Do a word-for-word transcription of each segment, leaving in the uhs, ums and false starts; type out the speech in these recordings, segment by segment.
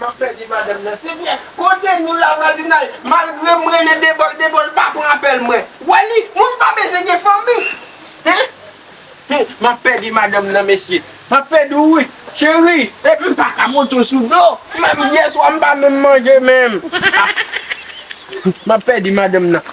M ap pèdi madanm nan, Senyè. Kote nou la vwazinay? Malgre m rele Debòl, Debòl pa pran apèl mwen. Wè li, moun pa bezwen gen fanmi. Hen? Hen, m ap pèdi madanm nan, mesye. M ap pèdi w, wi. Cheri, epi m pa ka monte w sou do. Menm yèswa, m pa menm manje menm. Ah. M ap pèdi madanm nan.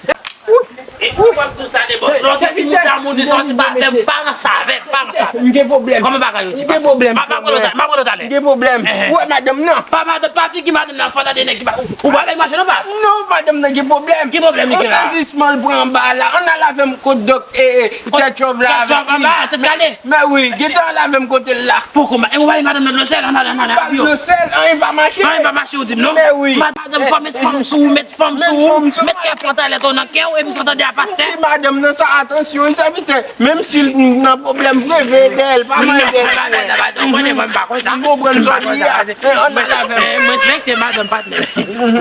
E ou pap di sa de bòs. Lè w se ti mouda moun, sa w se pa fè m pa ranse avè m, pa ranse avè m. M gen pwoblèm. Kòman bagay yo ti pase? M ap pran w talè, m ap pran w talè. M gen pwoblèm. Ou wè madanm nan? Pa madanm, pa figi madanm nan, fò tande nèg ki pa. Ou pa avèk machin nan pas? Non, madanm nan gen pwoblèm. Ki pwoblèm li gen la? Yon sezisman l pran anba la. Ann al avè m kot dòk, e, e, tèt chòv la avèk li. Tèt chòv anba, tèt kale. Mè wi, gentan al avè m kote l la. Poko ma-, e ou pale madanm nan dlo sèl, ann ale, ann ale, ann ale. Pa dlo sèl, anyen pa mache. Anyen pa mache, ou di m non. Mè wi. Madanm, fò met fanm sou ou, met fanm sou ou, met kè fò talè to nan kè w, epi fò tande a pastè. Di madanm nan sa, atansyon, wi, sèvitè. Menm si l nan pwoblèm, vle veye dèyè l, pa manje. Non, non, non, non, non, non, mwen pa konn sa. M konprann sa w di a. E, ann al avè m. Mwen respekte madanm patnè.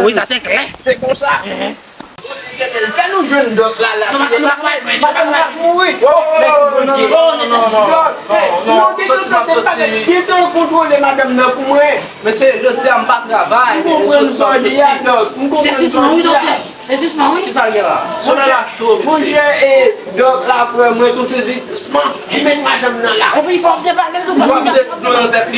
Wi, sa se klè. Se konsa. Fè nou jwenn dòk la, la. Madanm la ap mouri. Mèsi Bondye. Dòk, non, non, non, non, non, soti, m ap soti. Gentan yo kontwole madanm nan pou mwen. Mesye, jodi a m pa travay. M konprann sa w di a, dòk. M konprann sa w di a. Sezisman, wi, doktè. Sezisman, wi. Kisa l gen la? Solèy la cho, mesye. Monchè, e, dòk la, frè mwen, se yon sezisman. Li met madanm nan la. Epi fò w te pale tou, paske sa.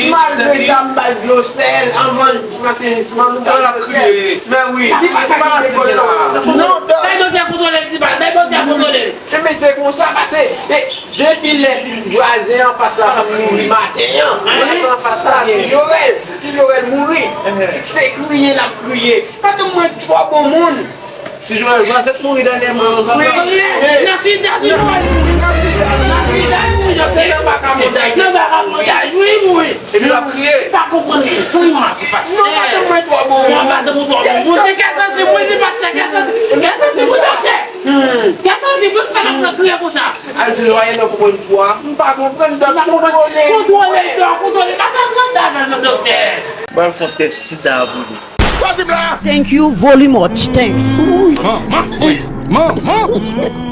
Malgre sa, m ba l dlo sèl anvan l pran sezisman, nou ba l dlo sèl. Mè wi. Li pa ka kite kò l non. Non, dòk. Bay doktè kontwole l, ti bal. Bay doktè kontwole l. Ebyen, se konsa, pase, e, depi lè fil vwazen anfas la fin mouri maten an, vwazen anfas la, ti Jorèl, ti Jorèl mouri. Se kriye l ap kriye. Madanm mwen twò bon moun. Ti Jorèl, vwazen t mouri dènyèman, non, papa? Wi. Nan sida, ti Jorèl mouri. Nan sida, nan sida, mouri, doktè. Nan baka montay. Nan baka montay, wi, mouri. Epi l ap kriye. Pa konprann li. Fò yon ti pastè. Non, madanm mwen twò bon moun. Madanm mwen twò bon moun. Se kè sansib, wi, di pastè, kè sansib. Kè sansib, wi, doktè. Kè sansib, wi, fè l ap kriye konsa. Al di lwaye nan konprann pou a. M pa konprann, dòk, kontwole. Kontwole, dòk, kontwole. Pase trant avè l, doktè. Ban m fè yon tès sida pou li. Thank you very much. Thanks. Manman, wi, manman.